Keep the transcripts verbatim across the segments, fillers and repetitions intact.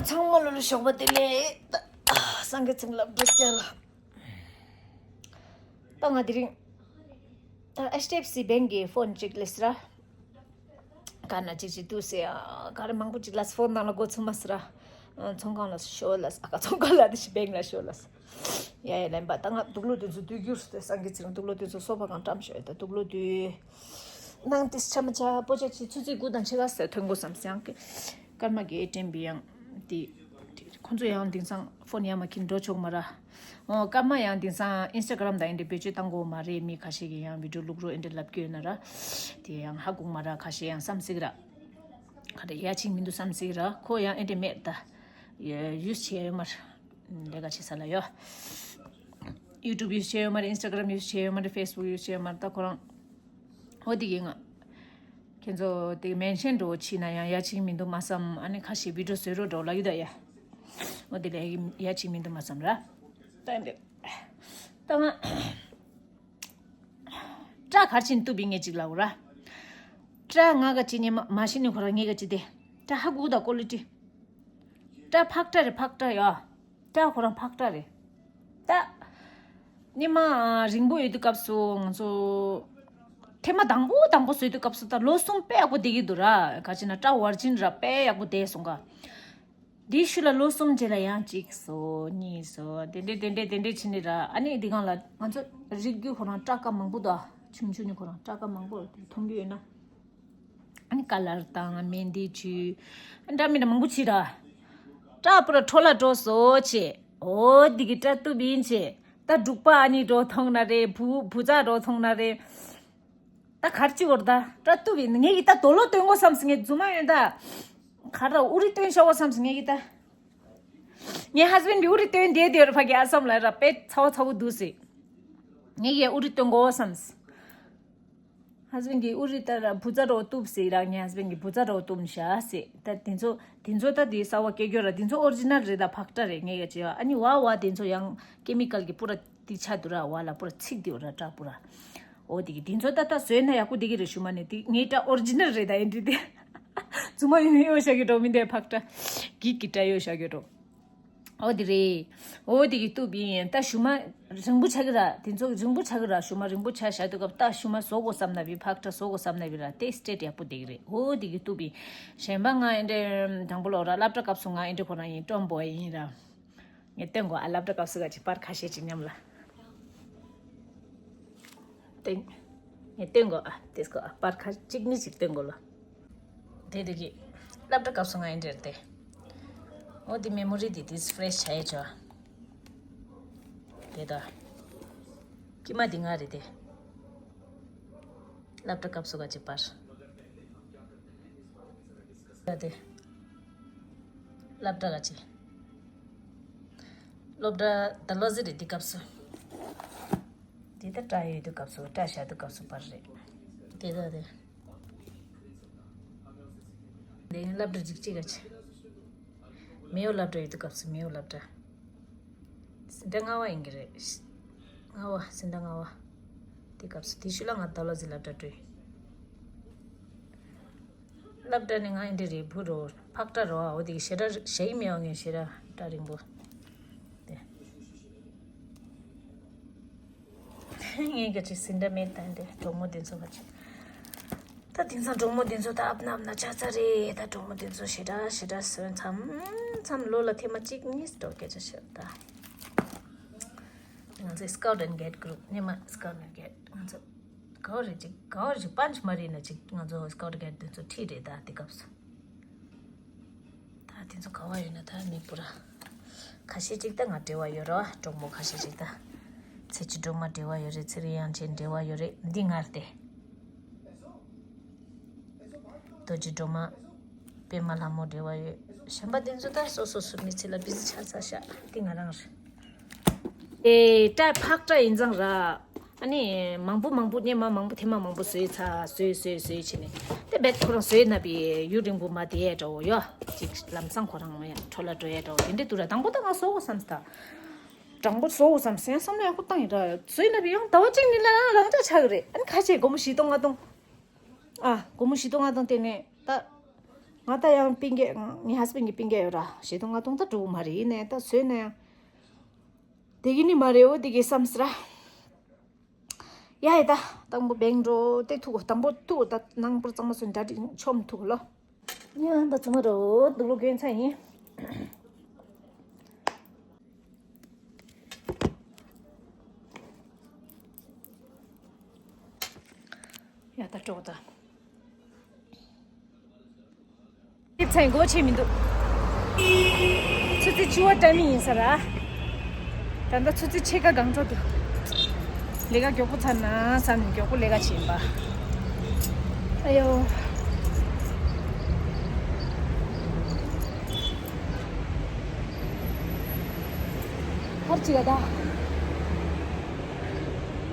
ཚང་མ་ལོ་ལོ་ཞོགས་པ་བདེ་ལེགས། ད་སངས་རྒྱས་ཚང་ལ་འབྲུག་རྒྱལ་ལ། ད་ང་དེ་རིང་ད་ཨེཆ་ཌི་ཨེཕ་སི་བེང་གི་ཕོན་གཅིག་ལས་ར། ག་ན་གཅིག་གཅིག་འདུག་ཟེར་ཡ། ག་རེ་མང་པོ་གཅིག་ལ་ཕོན་ནང་ལ་འགོ་ཚུགས་མ་ཟེར་ར། ཚོང་ཁང་ལ་ཤོག་ལ་ཨ་ཀ་ཚོང་ཁང་ལ་དེ་ཤི་བེང་ལ་ཤོག་ལ། ཡ་ཡ་ལན་པ་ད་ང་དུག་ལོག་དེ་ཚོ་བསྡུས་རྒྱུར་ཟེར་སངས་རྒྱས་ཚང་དུག་ལོག་དེ་ཚོ་སོ་པ་གང་བཀྲམ་ཤོག་ཡ། ད་དུག་ལོག་དེ་ནང་དེ་ཆ་མ་ཆ་པོ་ཆ་ཆི་ཚུ་ཚི་དགུ་དང་ཆེ་ག་ཟེར་ཐོན་དགོས་བསམ་སེང་གི། ཀརྨ་གི་ཨེ་ཏྲེམ་བི་ཡང་དེ་ཁོང་ཚོ་ཡང་དེང་སང་ཕོན་ཡང་མ་ཁྱིན་འགྲོ་ཆོག་མ་ར། ཨོ་ཀརྨ་ཡང་དེང་སང་ཨིན་སི་ཊ་གྷ་རམ་དང་ཨེ་འདྲ་བེད་སྤྱོད་བཏང་དགོས་མ་རེད། མི་ཁ་ཤས་ཀྱིས་ཡང་བི་ཌིའོ་བླུག་རོགས་ཨེ་འདྲ་ལབ་ཀྱི་ཡོད་ན་ར། དེ་ཡང་ཧ་གོ་མ་ར། ཁ་ཤས་ཡང་བསམ་སྲིད་ར། ཁ་རེ་ཡ་ཅིག་མི་འདུག་བསམ་སྲིད་ར། ཁོ་ཡང་ཨེ་འདྲ་མེད་ད། ཡུ་ཡུ་སི་བྱས་ཡོད་མ་ར། ལས་ཀ་བྱེད་ས་ལ་ཡོ། ཡུ་ཊུབ་ཡུ་སི་བྱས་ཡོད་མ་རེད། ཨིན་སི་ཊ་གྷ་རམ་ཡུ་སི་བྱས་ཡོད་མ་རེད། ཕེ་སི་བུག་ཡུ་སི་བྱས་ཡོད་མ་རེད། ད་ཁོ་རང་། ཨོ་དེ་གི་ང་། ཁྱེད་ཚོ་དེ་མེན་ཤན་འགྲོ་ཕྱིན་ན་ཡང་ཡ་ཅིག་མི་འདུག་མ་བསམ། ཨ་ནི་ཁ་ཤས་བི་ཌིའོ་བཟོས་རོགས་འགྲོ་ལ་ཡུ་ད་ཡ། ཨོ་དེ་ལས་ཡ་ཅིག་མི་འདུག་མ་བསམ་ར། ད་འདི། ད་ང་། སྐྲ་གར་ཕྱིན་བཏུབ་པའི་ངས་ཅིག་ལབ་ར། སྐྲ་ང་ག་ཅི་ཉི་མ་མ་ཤི་ནི་ཁོ་རང་ངས་ག་ཅི་དེ། སྐྲ་ཧ་གུ་ད་ཀོ་ལི་ཊི། སྐྲ་ཕག་སྐྲ་རེད་ཕག་སྐྲ་ཡ། སྐྲ་ཁོ་རང་ཕག་སྐྲ་རེད། ད། ཉི་མ་རིང་པོ་ཡོད་དུས་སྐབས་སུ་ང་ཚོ། ཐེངས་མ་དང་པོ་དང་པོ་བཟོས་དུས་སྐབས་སུ་ད་ལོ་གསུམ་དཔེ་ཡག་པོ་བསྡད་ཀྱི་འདུག་ར། ག་ཅི་ན་སྐྲ་བར་ཅིན་ར་དཔེ་ཡག་པོ་བསྡད་སོང་ག། འདིའི་ཤུལ་ལ་ལོ་གསུམ་རྗེས་ལ་ཡང་གཅིག་བཟོ་གཉིས་བཟོ་དེ་འདྲས་དེ་འདྲས་དེ་འདྲས་བྱས་ནས་ར། ཨ་ནི་འདི་སྒང་ལ་ང་ཚོ་རིགས་རྒྱུད་ཁོ་རང་སྐྲ་དཀར་མང་པོ་འདུག་ཆུང་ཆུང་ནི་ཁོ་རང་སྐྲ་དཀར་མང་པོ་མཐོང་རྒྱུ་ཡོད་ན། ཨ་ནི་ཀ་ལར་དང་མེན་དི་བྱུས། ཨ་འདྲ་མི་འདྲ་མང་པོ་བྱས་ར། སྐྲ་པུ་ར་འཕྲོ་བརླག་འགྲོ་སོང་བྱས། ཨོ་འདི་གི་སྐྲ་གཏུབ་ཡིན་བྱས། ད་འབྲུག་པ་ཨ་ནི་འགྲོ་མཐོང་ན་རེད། བུ་བུ་ཚ་འགྲོ་མཐོང་ན་རེད། ད་གར་ཅི་བོར་ད་སྐྲ་གཏུབ་ཡིན། ངས་ཀྱི་ད་དོ་ལོ་སྟོན་དགོས་བསམ་སོང་། ངས་རྫུན་མ་ཡོད་ད། གར་ར་ཨུ་རི་སྟོན་ཤོག་བསམ་སོང་ངས་ཀྱི་ད། ངའི་ཧ་སི་བེན་གྱི་ཨུ་རི་སྟོན་བསྡད་དེ་ཡོད་ར། ཕ་གི་ཨ་སམ་ལ་ར་དཔེ་ཚ་བ་ཚ་བོ་འདུག་ཟེར། ངས་ཀྱི་ཨུ་རི་སྟོན་དགོས་བསམ། ཧ་སི་བེན་གྱི་ཨུ་རི་ད་ར་བུ་ཚ་རོ་གཏུབ་ཟེར་ར། ངའི་ཧ་སི་བེན་གྱི་བུ་ཚ་རོ་གཏུབ་ཤ་ཟེར། ད་དེ་ཚོ་དེ་ཚོ་ད་དེ་གསར་བ་སྐྱེ་རྒྱུ་ར། དེ་ཚོ་ཨོ་རི་ཇི་ནལ་རེད་ད་ཕག་སྐྲ་རེད། ངས་ཀྱི་བྱས་ཨ་ནི་བ་བ་དེ་ཚོ་ཡང་ཀེ་མི་ཀལ་གྱི་པུ་ར། དེ་ཆ་དུ་ར་བ་ལ་པུ་ར་ཚིག་དེ་ར་སྐྲ་པུ་ར། ཨོ་དེ་གི་དེ་ཚོ་ད་ལྟ་བཟོས་ན་ཡག་པོ་དེ་གི་རེད་ཞུ་མ་ནི་དེ་ངའི་སྐྲ་ཨོ་རི་ཇི་ནལ་རེད་ད་ཡིན་དུས་དེ། རྫུན་མ་ཡིན་ཡོད་ཤག་གི་འགྲོ་མི་འདས་ཕག་སྐྲ། གི་གི་སྐྲ་ཡོད་ཤག་གི་འགྲོ། ཨོ་དེ་རེད། ཨོ་དེ་གི་གཏུབ་ཡིན་ད་ཞུ་མ་རིང་པོ་ཆག་གི་ར། དེ་ཚོ་རིང་པོ་ཆག་གི་ར། ཞུ་མ་རིང་པོ་ཆག་བཞག་དུས་སྐབས་ད་ཞུ་མ་བཟོ་དགོས་བསམ་ན་བི་ཕག་སྐྲ་བཟོ་དགོས་བསམ་ན་བི་ར་དེ་སི་ཊེ་ཊི་ཡག་པོ་དེ་གི་རེད། ཨོ་དེ་གི་གཏུབ་ཡིན། གཞན་པ་ང་ཨེ་འདྲ་དང་པོ་ལོ་ར་སློབ་གྲྭ་སྐབས་སུ་ང་ཨེ་འདྲ་ཁོ་རང་ཡིན་ཀྲོམ་བོ་ཡིན་ར། ངས་སྟོན་གོ་ཨ། སློབ་གྲྭ་སྐབས་སུ་ག་ཅིག་པར་ཁ་ཤས་ཅིག་མཉམ་ལ། སྟོན། ངས་སྟོན་གོ་ཨ། དེས་གོ་ཨ། པར་ཁ་གཅིག་གཉིས་ཅིག་སྟོན་གོ་ལ། དེ་དེ་གི་སློབ་གྲྭ་སྐབས་སུ་ང་ཡིན་འདྲེར་དེ། ཨོ་དེ་མེ་མོ་རི་དེ་དེས་ཕི་རེ་ཤི་བྱ་ཡས་ཅོ། དེ་ད། ཀྱི་མ་དེ་ང་རེད་དེ། སློབ་གྲྭ་སྐབས་སུ་ག་ཅིག་པར། ད་དེ། སློབ་གྲྭ་ག་ཅིག་སློབ་གྲྭ་ད་ལོ་ཟི་རེད་འདི་སྐབས་སུ། འདི་ད་སྐྲ་ཡོད་དུས་སྐབས་སུ་སྐྲ་བཞར་དུས་སྐབས་སུ་པར་རེད། དེ་ད་དེ། འདི་ཡིན་སློབ་གྲྭ་འཇིགས་བྱེད་ག་ཅིག་མེའོ་སློབ་གྲྭ་ཡོད་དུས་སྐབས་སུ་མེའོ་སློབ་གྲྭ། སི་ཏ་ལྔ་བ་ཡིན་གྱི་རེད། ལྔ་བ་སི་ཏ་ལྔ་བ། དེ་སྐབས་སུ་དེ་ཤུལ་ལ་ང་ད་ལོ་ཟི་སློབ་གྲྭ་འགྲོ་ཡིན། སློབ་གྲྭ་ནས་ང་ཡིན་འདྲེ་རེད་བུ་རོ་ཕག་སྐྲ་རོ་ཨ། འོ་དེ་གི་ཞེ་དྲག་ཞེ་ཡི་མེད་བ་ངས་ཞེ་དྲག་སྐྲ་རིང་པོ། དེ། ངས་ག་ཅིག་ཟིན་འདྲ་མེད་ད་འདྲེ་གྲོགས་མོ་དེ་ཚོ་ག་ཅིག་ད་དེང་སང་གྲོགས་མོ་དེ་ཚོ་ད་ཨབ་ན་ཨབ་ན་ཆགས་ཚར་རེད། ད་གྲོགས་མོ་དེ་ཚོ་ཞེ་དྲག་ཞེ་དྲག་སོན་མཚམས་མཚམས་ལོ་ལ་ཐེངས་མ་གཅིག་གཉིས་འགྲོ་སྐད་ཆ་བཤད་ད། ང་ཚོའི་Scout and Guide group ནས་མ་Scout and Guide ང་ཚོ། ག་བ་རེད་ཅིག་ག་བ་རེད་ཅིག་པན་ཆི་མ་རེད་ན་ཅིག་ང་ཚོ་སི་ཀའུ་ཊི་གེ་ཊི་དེ་ཚོ་ཁྲིད་རེད་ད་དེ་སྐབས་སུ། ད་དེ་ཚོ་ག་བ་ཡོད་ན་ད་མི་པུ་ར། ཁ་ཤས་ཅིག་ད་ང་འབྲེལ་བ་ཡོད་ར་བ་གྲོགས་མོ་ཁ་ཤས་ཅིག་ད། ཚེ་ཆུ་སྒྲོལ་མ་འབྲེལ་བ་ཡོད་རེད། ཚེ་རིང་དབྱངས་ཅན་འབྲེལ་བ་ཡོད་རེད། འདི་ང་རེད་དེ། རྡོ་རྗེ་སྒྲོལ་མ། པད་མ་ལྷ་མོ་འབྲེལ་བ་ཡོད། གཞན་པ་དེ་ཚོ་ད་སོ་སོ་སོ་མི་ཚེ་ལ་བི་ཟི་ཆགས་ཚར་ཤག་དེ་ང་རང་རེད། ཨེ་སྐྲ་ཕག་སྐྲ་ཡིན་ཙང་ར། ཨ་ནི་མང་པོ་མང་པོ་སྙེ་མ་མང་པོ་ཐེངས་མ་མང་པོ་བཟོས་ཚར་བཟོས་བཟོས་བཟོས་བྱས་ནས་དེ་བེད་ཁོ་རང་བཟོས་ན་པའི་ཡུན་རིང་པོ་མ་བསྡད་ཡས་འདྲ་བོ་ཡོད་ཅིག་ལམ་སང་ཁོ་རང་ཡང་འཕྲོ་བརླག་འགྲོ་ཡས་འདྲ་བོ་དེ་འདྲས་འདུག་ར། དང་པོ་ད་ང་བཟོ་དགོས་བསམ་སྟ། དང་པོ་བཟོ་དགོས་བསམ་སེམས་བསམ་བློ་ཡག་པོ་བཏང་ཡིན་ར། བཟོས་ན་པའི་ཡང་ཟླ་བ་གཅིག་ནི་ལ་རང་འཇགས་ཆགས་ཀྱི་རེད། ཨ་ནི་ཁ་ཆེ་སྒོར་མོ་བཞི་སྟོང་ལྔ་སྟོང་། ཨ་སྒོར་མོ་བཞི་སྟོང་ལྔ་སྟོང་བལྟས་ནས་ད། ང་ད་ཡང་སྤུན་ཀྱག་ངའི་ཧས་བྷེན་གྱི་སྤུན་ཀྱག་ཡོད་ར། ཞེ་དུང་ང་དུང་ད་འགྲོ་གི་མ་རེད། ཡིན་ནའི་ད་བཟོས་ན་ཡང་དེ་གི་ནི་མ་རེད། འོ་དེ་གི་བསམ་སི་ར། ཡ་ཡ་ད་དང་པོ་བེང་འགྲོ་དེ་ཐུག་གོ། དང་པོ་ཐུག་གོ། ད་ནང་པུར་གཙང་མ་སོན་འདྲ་འདྲི་ཆོམ་ཐུག་གོ་ལོ། ཡ་ད་ཚུ་མ་རོ་དུག་ལོ་གྱོན་ཚ་ཡིན། ཡ་ད་འགྲོ་ད། ལེབ་ཚན་སྒོ་ཕྱེ་མི་འདུག་ཆུ་ཚོད་བཅུ་པ་ཊའི་མིང་ཡིན་ས་ར། ད་ལྟ་ཆུ་ཚོད་ཕྱེད་ཀ་གང་འགྲོ་འདུག་ལས་ཀ་མགྱོགས་པོ་ཚར་ན་བསམ་ནས་མགྱོགས་པོ་ལས་ཀ་བྱེད་ཡིན་པ། ཨ་ཡོ། ཧར་ཅི་ག་ད།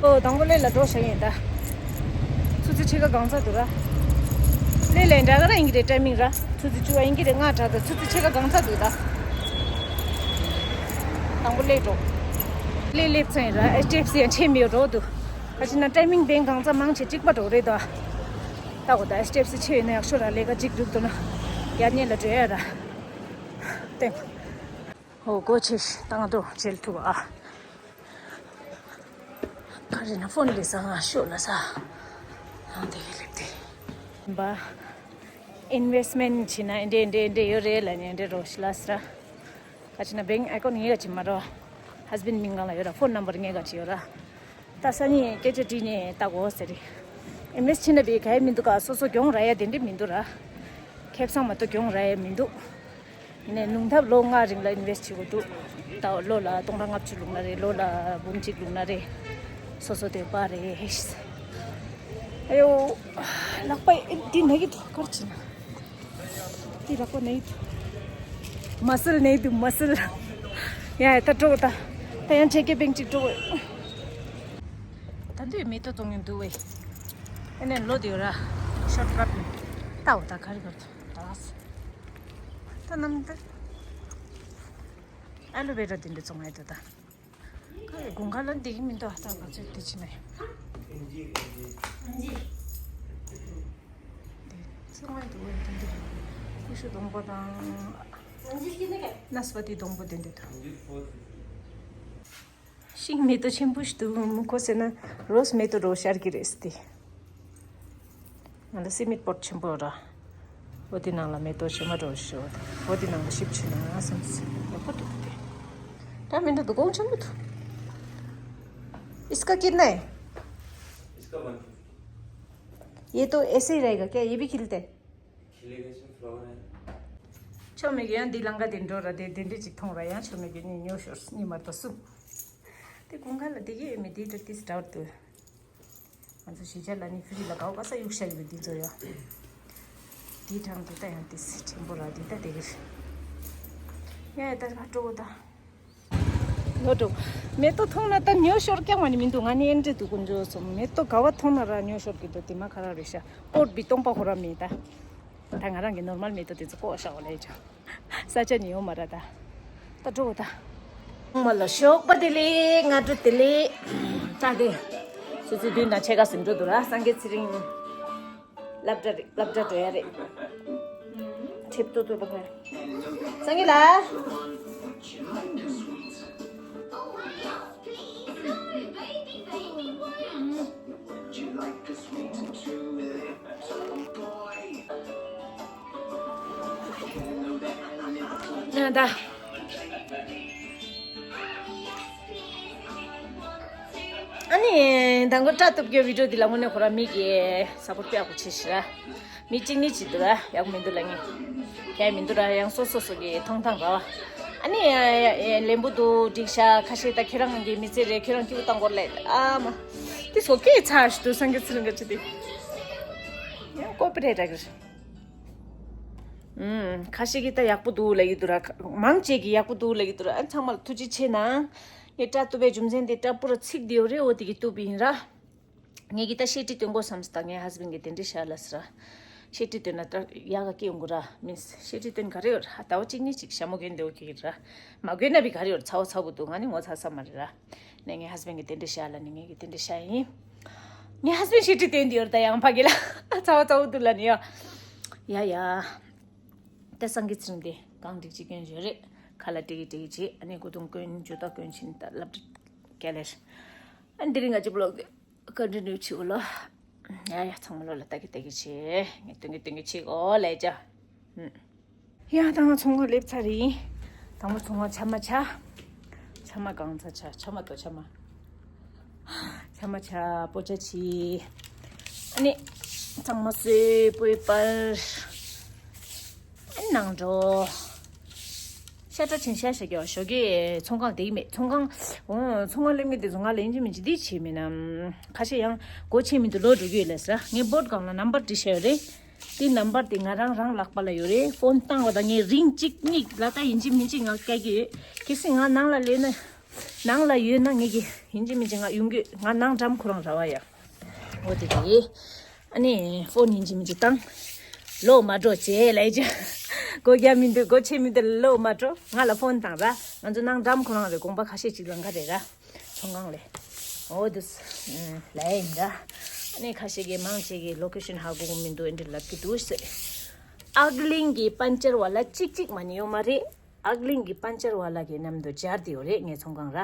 ཨོ་དང་པོ་ལས་ལ་འགྲོ་བཞག་ཡིན་ད། ཆུ་ཚོད་ཕྱེད་ཀ་གང་ཚ་འདུག་ར། ལས་ལས་འདྲ་ག་ར་ཡིན་གྱི་རེད། ཊའི་མིང་ར་ཆུ་ཚོད་བཅུ་པ་ཡིན་གྱི་རེད། ལྔ་དྲག་ད་ཆུ་ཚོད་ཕྱེད་ཀ་གང་ཚ་འདུག་ད། དང་པོ་ལས་འགྲོ། ལས་སླེབས་ཚར་ཡིན་ར། ཨེཆ་ཌི་ཨེཕ་སི་ཡང་ཆེ་མི་ཡོད་འགྲོ་འདུག་ཨ་ཅི་ན་ཊའི་མིང་བེང་གང་ཚ་མང་ཆེ་གཅིག་པ་འགྲོ་རེད་ད། ད་གོ་ད་ཨེཆ་ཌི་ཨེཕ་སི་ཆེ་ཡོད་ན་ཡག་ཤོས་ར། ལས་ཀ་གཅིག་སྒྲུབ་ཐུབ་ན་ཡར་ཉེ་ལ་འགྲོ་ཡ་ར། ཏེང་། ཧོ་སྒོ་ཕྱེ་ཤི་ད་ང་དོ་མཇལ་ཐུབ་ཨ། ག་རེ་ན་ཕོན་ལས་ས་ང་ཤོད་ལ་ས། ཨང་དེ་གི་ལེབ་དེ། བ། ཨིན་ཝེསི་མེན་ཊི་བྱེད་ན་ཨེ་འདྲེ་ཨེ་འདྲེ་ཨེ་འདྲེ་ཡོད་རེད་ལ་ནི་ཨེ་འདྲེ་རོ་ཤི་ལ་སི་ར། ག་ཅི་ན་བེང་ཨའི་ཀོན་ངེས་ག་ཅི་མ་རོ། ཧས་བྷེན་མིང་གང་ལ་ཡོད་ར། ཕོན་ནམ་བར་ངེས་ག་ཅི་ཡོད་ར། ད་ས་ནི་སྐད་ཆ་དྲིས་ནས་ལྟ་གོ་ཟེར་རེད། ཨིན་ཝེསི་ཊི་བྱེད་ན་བི་ག་ཡ་མི་འདུག་ག་སོ་སོ་གྱོང་ར་ཡ་དེ་འདྲེ་མི་འདུག་ར། ཁེབ་སང་མ་གཏོགས་གྱོང་ར་ཡ་མི་འདུག་ནས་ནུང་ཐབས་ལོ་ལྔ་རིང་ལ་ཨིན་ཝེསི་བྱེད་དགོས་འདུག་ད་ལོ་ལ་སྟོང་ཕྲག་ལྔ་བཅུ་བླུགས་ན་རེད། ལོ་ལ་འབུམ་གཅིག་བླུགས་ན་རེད། སོ་སོ་དེ་པ་རེད། ཨ་ཡོ། ལག་པ་འདི་ན་གི་འདུག་ག་རེ་བྱེད་ན། འདི་ལག་པ་ན་གི་འདུག་མ་སལ་ན་གི་འདུག་མ་སལ། ཡ་ཡ་ད་འགྲོ་ད། ད་ཡང་ཆེ་གེ་བེང་གཅིག་འགྲོ། ད་འདི་མེ་ཏོག་བཙོང་ཡོང་འདུག་བས། ཨ་ནས་ལོ་དེ་ར་ཤོར་ཊི་ཀྲབ་ལྟ་འོ་ད་ག་རེ་ག་རེ་ད། ད་ནམ་ད། ཨ་ལོ་བེ་ར་དེ་འདྲ་བཙོང་ཡ་འདུག་ད། ཁ་ཡི་དགུན་ཁ་ལ་འདི་གི་མི་འདུག་ཨ་ད་ག་ཚོད་དེ་ཕྱིན་ནས། དེ་བཙོང་ཡ་འདུག་བས་དེ་འདྲ། ཀུ་ཤུ་སྡོང་པོ་དང་། ནས་པ་ཏི་སྡོང་པོ་དེ་འདྲ་འདུག་ཤིང་མེ་ཏོག་ཆེན་པོ་ཞིག་འདུག་མུ་ཁོ་ཟེར་ན་རོ་སི་མེ་ཏོག་འདྲ་བོ་ཤར་གྱི་རེད་ཟེར་ཏེ། ང་ལ་སི་མིད་པོཊ་ཆེན་པོ་ར། འོ་དེ་ནང་ལ་མེ་ཏོག་ཞིམ་མ་འདྲ་བོ་ཞིག་འོ་དེ་ནང་ལ་ཞིབ་ཆུ་ནང་སམ་སི་ཡག་པོ་འདུག་དེ། ད་མི་འདྲ་འདུག་གོང་ཆེན་པོ་འདུག इसका कितना है? इसका वन फिफ्टी। ये तो ऐसे ही रहेगा क्या? ये भी खिलते हैं? खिलेगा, इसमें फ्लावर है। ཆོ་མེད་ཀྱི་ཡང་འདི་ལང་ཀ་དེ་འགྲོ་ར་དེ་དེ་འདྲ་ཅིག་མཐོང་ར་ཡང་ཆོ་མེད་ཀྱི་ནི་ཉོ་ཤོར་སི་ཉི་མ་ཏོ་སུ། དེ་གོང་ཁ་ལ་དེ་གི་ཨེ་མི་དེ་ཏྲ་ཏིས་ཏྲའུ་ཏུ། ང་ཚོ་གཞིས་ཆགས་ལ་ནི་ཕི་རི་ལ་གའོ་ག་ས་གཡུག་ཤ་ཡི་བའི་དེ་ཚོ་ཡོད། དེའི་གྲངས་དེ་ད་ཡང་ཏིས་ཆེན་པོ་ར་དེ་ད་དེ་གི་ཡང་ཡ་ད་ག་སྤྲོ་བོ་ད། ལོ་འགྲོ། མེ་ཏོག་མཐོང་ན་ད་ཉོ་ཤོར་ཀྱང་མ་ནི་མི་འདུག་ང་ནི་ཨེ་འདྲ་འདུག་ཀུན་འཇོག་སོང་མེ་ཏོག་ག་བ་མཐོང་ན་ར་ཉོ་ཤོར་གི་འདུག་དེ་མ་ཁ་ར་རེ་ཤ་པོར་བི་སྟོང་པ་ཧོ་ར་མེད་ད། ད་ང་རང་གི་ནོར་མལ་མེ་ཏོག་དེ་ཚོ་ཀོ་ཤ་བ་ལས་ཅང་ས་ཆ་ནི་ཡོད་མ་ར་ད། ད་འགྲོ་ད། ཁོང་མ་ལ་ཞོགས་པ་དེ་ལས་ང་འགྲོ་དེ་ལས། ད་དེ། སུ་ཚོད་བདུན་དང་ཕྱེད་ཀ་ཟིན་འགྲོ་འདུག་ར་སངས་རྒྱས་ཚེ་རིང་། སློབ་གྲྭ་རེད་སློབ་གྲྭ་འགྲོ་ཡ་རེད། ཁྲིད་ཏོ་ཏོ་ཏོ་ཕེ། སངས་རྒྱས་ལ། ཡང་ད། ཨ་ནི་དང་པོ་སྐྲ་གཏུབ་རྒྱུ་བི་ཌིའོ་འདི་ལ་དངོས་གནས་ཁོ་རང་མིག་གི་ས་པོར་ཏི་ཡག་པོ་བྱེད་ཤི་ར། མི་གཅིག་གཉིས་གཅིག་འདུག་ར་ཡག་པོ་མི་འདུག་ལ་ངས། གལ་མི་འདུག་ར་ཡང་སོ་སོ་སོ་གི་མཐོང་ཐང་ར། ཨ་ནི་ལེན་པོ་འདུག་འགྲིག་ཤག་ཁ་ཤས་ད་ཁྱེད་རང་གི་མི་ཚེ་རེད་ཁྱེད་རང་སྐྱིད་པོ་བཏང་དགོས་རེད་ཨ་མ། དེ་སོ་སྐད་ཚ་ཞིག་འདུག་སངས་རྒྱས་ཚེ་རིང་ག་ཅི་དེ། ཡང་ཀོ་པི་རེ་ཊ་གི་རེད། ཨུམ། ཁ་ཤས་ཀྱིས་ད་ཡག་པོ་འདུག་ལབ་ཀྱི་འདུག་ར། མང་ཆེ་གིས་ཡག་པོ་འདུག་ལབ་ཀྱི་འདུག་ར། ཨ་ཚང་མ་ལ་ཐུགས་རྗེ་ཆེ་གནང་། ངས་སྐྲ་གཏུབ་པའི་རྒྱུ་མཚན་དེ་སྐྲ་སྤུ་ར་ཚིག་དེ་ཡོད་རེད་འོ་དེ་གིས་གཏུབ་པ་ཡིན་ར། ངས་ཀྱིས་ད་བཤད་ཁྲིད་སྟོན་དགོས་བསམ་སོང་ད་ངའི་ཧས་བྷེན་གྱིས་དེ་འདྲས་བཤད་ལ་ཟེར་ར། བཤད་ཁྲིད་སྟོན་ན་ད་ཡག་ག་སྐྱེ་ཡོང་གི་ར་མིན་བཤད་ཁྲིད་སྟོན་ག་རེ་ཡོད་ར་ཟླ་བ་གཅིག་གཉིས་ཅིག་ཞྭ་མོ་གྱོན་དེ་འོ་ཁེ་གི་ར། མ་གྱོན་ན་བི་ག་རེ་ཡོད་ར་ཚ་བ་ཚ་བོ་འདུག་ང་ནི་ངོ་ཚ་ས་མ་རེད་ར། ནས་ངའི་ཧས་བྷེན་གྱིས་དེ་འདྲས་བཤད་ལ་ནི་ངས་ཀྱིས་དེ་འདྲས་བཤད་ཡིན། ངའི་ཧས་བྷེན་བཤད་ཁྲིད་སྟོན་དེ་ཡོད་ར་ད་ཡང་ཕ་གི་ལ་ཚ་བ་ཚ་བོ་འདུག་ལ་ནི་ཡ། ཡ་ཡ། ད་སང་གི་ཚེ་རིང་དེ་གང་འགྲིག་ཅིག་སྐྱོན་བརྗོད་རེད། ཁ་ལ་ཏིག་གི་ཏིག་གི་བྱེད། ཨ་ནི་སྐུ་གདུང་སྐྱོན་ཇུ་ཏ་སྐྱོན་ཕྱིན་ད་སློབ་གྲྭ་སྐྱེལ་ལེ། ཨ་འདི་རིང་ང་ཅིག་བློག་གི་ཀོན་ཊི་ནིའུ་བྱེད་གོ་ལོ། ཡ་ཡ་ཚང་མ་བློ་ལ་ལྟ་གི་ལྟ་གི་བྱེད། ངས་སྟོན་གི་སྟོན་གི་བྱེད་གོ་ལས་ཅ། ཡ་ད་ང་ཚོང་ཁང་སླེབས་ཚར་ཡིན། དང་པོ་ཚོང་ཁང་ཆ་མ་ཆ། ཆ་མ་གང་ཚ་ཆ་ཆ་མ་ཏོ་ཆ་མ། ཆ་མ་ཆ་པོ་ཆ་ཆི། ཨ་ནི་གཙང་མ་སོས་པོའི་པར། ཨ་ནང་འགྲོ། ཤ་ཁྲ་ཆིན་ཤ་ཤ་རྒྱག་ཞོགས་ཀས་ཚོང་ཁང་དེ་མེད་ཚོང་ཁང་། འོ་ཚོང་ཁང་སླེབས་མཁན་དེ་ཚོ་ང་ལ་ཡིན་གཅིག་མིན་གཅིག་འདི་བྱེད་མིན་ནམ། ཁ་ཤས་ཡང་སྒོ་ཕྱེ་མི་འདུག་ལོག་འགྲོ་གི་ཡོད་ལབ་ཟེར། ངས་བོད་སྒང་ལ་ནམ་བར་བྲིས་བཞག་ཡོད་རེད། དེ་ནམ་བར་དེ་ང་རང་རང་ལག་པ་ལ་ཡོད་རེད། ཕོན་བཏང་བ་དང་ངས་རིང་གཅིག་གཉིས་ལ་ད་ཡིན་གཅིག་མིན་གཅིག་ང་སྐྱེལ་གི་ཡོད། གལ་སྲིད་ང་ནང་ལ་སླེབས་ན། ནང་ལ་ཡོད་ན་ངེད་ཀྱི་ཡིན་གཅིག་མིན་གཅིག་ང་ཡོང་གི་ཡོད། ང་ནང་འགྲམ་ཁོ་རང་ར་བ་ཡ། འོ་དེ་དེ། ཨ་ནི་ཕོན་ཡིན་གཅིག་མིན་གཅིག་བཏང་། ལོག་མ་འགྲོ་བྱས་ལབ་ཀྱི། སྒོ་རྒྱག་མི་འདུག་སྒོ་ཕྱེ་མི་འདུག་ལོག་མ་འགྲོ། ང་ལ་ཕོན་བཏང་ར། ང་ཚོ་ནང་འགྲམ་ཁོ་རང་རེད། དགོན་པ་ཁ་ཤས་ཅིག་ལང་ཀ་རེད་ར། ཚོང་ཁང་ལས། འོ་དུས། ལས་ཡིན་འདྲ། ཨ་ནི་ཁ་ཤས་ཀྱིས་མང་ཆེ་གིས་ལོ་ཀེ་ཤན་ཧ་གོ་གི་མི་འདུག་ཨེ་འདྲ་ལབ་ཀྱི་འདུག་ཟེར། ཨག་གླིང་གི་པན་ཅར་བ་ལ་གཅིག་གཅིག་མ་ནི་ཡོད་མ་རེད། ཨག་གླིང་གི་པན་ཅར་བ་ལ་གི་མཉམ་དུ་སྦྱར་ཏེ་ཡོད་རེད་ངའི་ཚོང་ཁང་ར།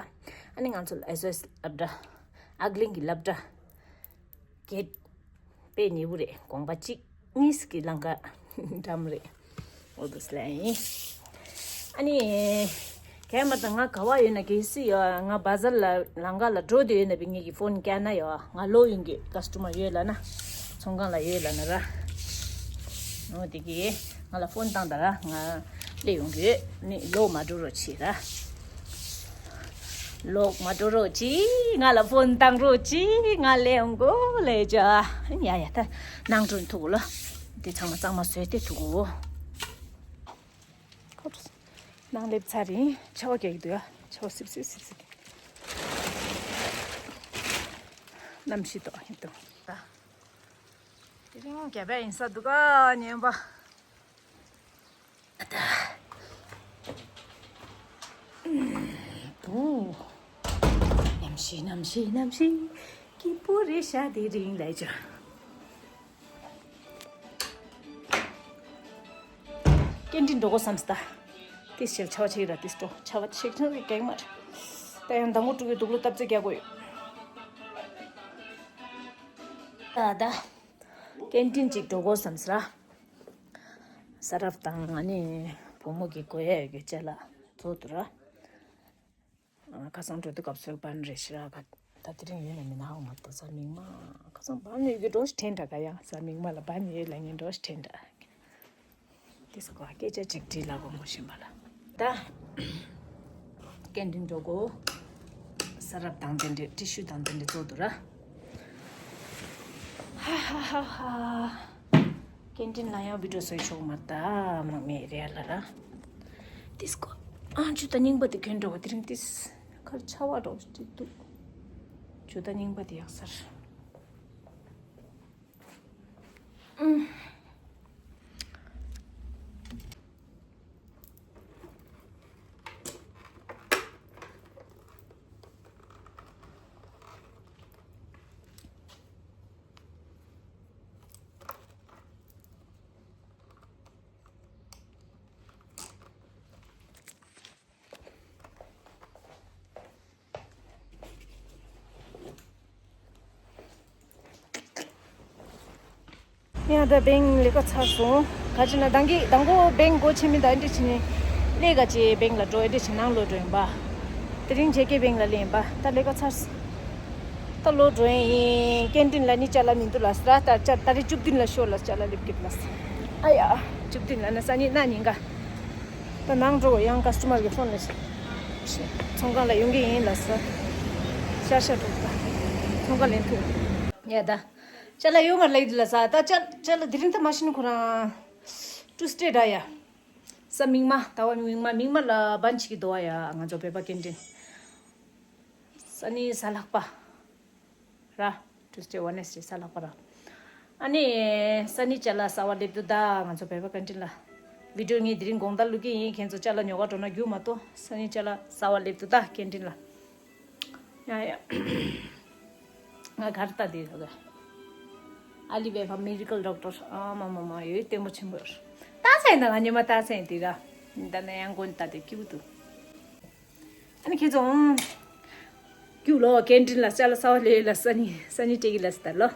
ཨ་ནི་ང་ཚོ་ལ་ཨེ་སི་ཨོ་ཨེསི་སློབ་གྲྭ། ཨག་གླིང་གི་སློབ་གྲྭ། གེད། དཔེ་ཉེ་པོ་རེད། དགོན་པ་གཅིག་གཉིས་ཀྱི་ལང་ཀ་འགྲམ་རེད། འོ་དུས་ལ་ཡིན། ཨ་ནི། གས་མ་ད་ང་ག་བ་ཡོད་ན་གལ་སྲིད་ཡོད་ང་བ་ཛར་ལ་ལང་ཀ་ལ་འགྲོ་དུས་ཡོད་ན་བི་ངེད་ཀྱི་ཕོན་བསྐྱལ་ན་ཡོད་ང་ལོ་ཡོང་གི་ཀ་སི་ཊོ་མར་ཡོད་ལབ་ན། ཚོང་ཁང་ལ་ཡོད་ལབ་ན་ར། འོ་དེ་གི་ང་ལ་ཕོན་བཏང་ད་ར་ང་སླེབས་ཡོང་གི་ཡོད། ནི་ལོག་མ་འགྲོ་རོགས་བྱེད་ར། ལོག་མ་འགྲོ་རོགས་གྱིས། ང་ལ་ཕོན་བཏང་རོགས་གྱིས། ང་ལས་འོང་གོ་ལས་ཇ། ཡ་ཡ་ད་ནང་འགྲོ་ཐུག་གོ་ལ། དེ་ཚང་མ་གཙང་མ་བཟོས་ཏེ་ཐུག་གོ། ཁོ་ཚོ་ནང་སླེབས་ཚར་ཡིན། ཆར་པ་རྒྱག་གི་འདུག་ཡ། ཆར་པ་སིབ་སིབ་སིབ་སིབ། གནམ་གཤིས་ཏོག་ཡིན་འདུག་ད་དེ་རིང་རྒྱ་བལ་ཡིན་ས་འདུག་ག་ཉན་པ། ཏུ། ནམ་ཞིག་ནམ་ཞིག་ནམ་ཞིག་སྐྱིད་པོ་རེད་ཤག་དེ་རིང་ལས་ཅོ། སྐད་འཕྲིན་འགྲོ་དགོས་བསམ་སྟ། ཏིས་ཞེལ་ཆ་བ་ཆེ་ར་ཏིས་ཏོ་ཆ་བ་ཆེ་ཆུང་གི་གེག་མར། ད་ཡང་མདང་དགོང་དྲུག་གི་དུག་ལོ་སྟབས་ཚེ་རྒྱག་དགོས་ཡོད། ད་ད། སྐད་འཕྲིན་ཅིག་འགྲོ་དགོས་བསམ་སྟ། ས་རབ་དང་ང་ནི་བུ་མོ་གི་གོ་ཡ་ཡོད་གི་ཅ་ལག་ཚོ་དུ་ར། ཁ་སང་འགྲོ་དུས་སྐབས་སུ་བན་རེ་ཞི་ར་ག་ད་དེ་རིང་ཡོད་ན་མི་ནའོ་མ་ཏོ་ས་མིག་མ་ཁ་སང་བན་ཡོད་གི་འགྲོ་ཞིག་དྲན་འདྲ་ག་ཡང་ས་མིག་མ་ལ་བན་ཡོད་ལ་ངས་འགྲོ་ཞིག་དྲན་འདྲ། དེ་སོ་ག་སྐད་ཆ་ཅིག་དྲིས་ལ་གོ་མོ་བཞིན་པ་ལ་ད། སྐད་འཕྲིན་འགྲོ་གོ། ས་རབ་དང་དེ་འདྲས་ཏི་ཤུ་དང་དེ་འདྲས་བཙོ་དུ་ར། ཧ་ཧ་ཧ་ཧ། སྐད་འཕྲིན་ལ་ཡང་བི་ཌིའོ་བཟོས་ཆོག་མ་ད་མ་མེད་རེད་ལ་ར། ཏིས་ཀོ། ཨ་ཇུ་ད་རྙིང་པ་དེ་གྱོན་འགྲོ་བ་དེ་རིང་ཏིས། ཁར་ཆ་བ་འགྲོ་ཅིག་འདུག་ཇུ་ད་རྙིང་པ་དེ་ཡག་སར། ཨུམ། ཡང་ད་བེང་ལས་ཀ་ཚར་སོང་། ག་ཅི་ན་དང་གི་དང་གོ་བེང་སྒོ་ཕྱེ་མི་ད་འདི་ཕྱི་ནས་ལས་ཀ་ཅེ་བེང་ལ་འགྲོ་འདི་ཕྱི་ནང་ལོ་འགྲོ་ཡིན་པ། དེ་རིང་ཇེ་ཀེ་བེང་ལ་ལེན་པ་ད་ལས་ཀ་ཚར་སོང་། ད་ལོ་འགྲོ་ཡིན་སྐད་འཕྲིན་ལ་ནི་ཅ་ལ་མི་འདུག་ལ་ས་ད་ཅ་ད་རེ་བཅུ་བདུན་ལ་ཤོར་ལ་ཅ་ལ་ལེབ་ཀིབ་ལ་ས། ཨ་ཡ་བཅུ་བདུན་ལ་ན་ས་ནི་ན་ཉིན་ག་ད་ནང་འགྲོ་ཡང་ཀ་སི་ཊོ་མར་གི་ཕོན་ལ་ཚོང་ཁང་ལ་ཡོང་གི་ཡིན་ལ་ས། ཤར་ཤར་འགྲོ་ད་ཚོང་ཁང་ལེན་ཐུབ། ཡ་ད། ཅ་ལག་ཡོད་མ་ལེགས་འདུག་ལ་ས་ད་ཅ་ཅ་ལག་དེ་རིང་ད་མ་ཤི་ན་ཁོ་རང་། ཊུ་སི་ཌེ་འདྲ་ཡ། ས་མིག་མ་ཟླ་བ་མིག་མ་མིག་མ་ལ་བན་ཆི་གི་དོ་བ་ཡ་ང་ཚོ་བོད་པ་སྐད་འཕྲིན། ས་ནི་ས་ལྷག་པ། ར། ཊུ་སི་ཌེ་ཝེ་ནེ་སི་ཌེ་ས་ལྷག་པ་ར། ཨ་ནི། ས་ནི་ཅ་ལག་ཟ་བ་སླེབས་དུས་ད་ང་ཚོ་བོད་པ་སྐད་འཕྲིན་ལ། བི་ཌིའོ་ངས་དེ་རིང་དགོང་དག་བླུག་གི་ཡིན་ཁྱེད་ཚོ་ཅ་ལག་ཉོ་ག་འགྲོ་ན་རྒྱུག་མ་གཏོགས་ས་ནི་ཅ་ལག་ཟ་བ་སླེབས་དུས་ད་སྐད་འཕྲིན་ལ། ཡ་ཡ། ང་གར་ལྟ་དེ་ཟ་ག་ཨ་ལི་བེ་ཕ་མི་རི་ཀལ་ཌོག་ཊར་ཨ་མ་མ་མ་ཡོད་ལྟད་མོ་ཆེན་པོ་ཡོད། ཏག་ཙམ་ཡིན་ད། ང་ཉི་མ་ཏག་ཙམ་ཡིན་དེ་ར། ད་ནས་ཡང་མགོ་ནས་ད་དེ་སྐྱུག་འདུག་ཨ་ནི་ཁྱེད་ཚོ་ཨང་། སྐྱུག་ལོ་ཀེན་ཊིན་ལ་ཅ་ལག་ཟ་བ་ལས་ལ་ས་ནི་ས་ནི་སྤྲད་གི་ལ་ས་ད་ལོ།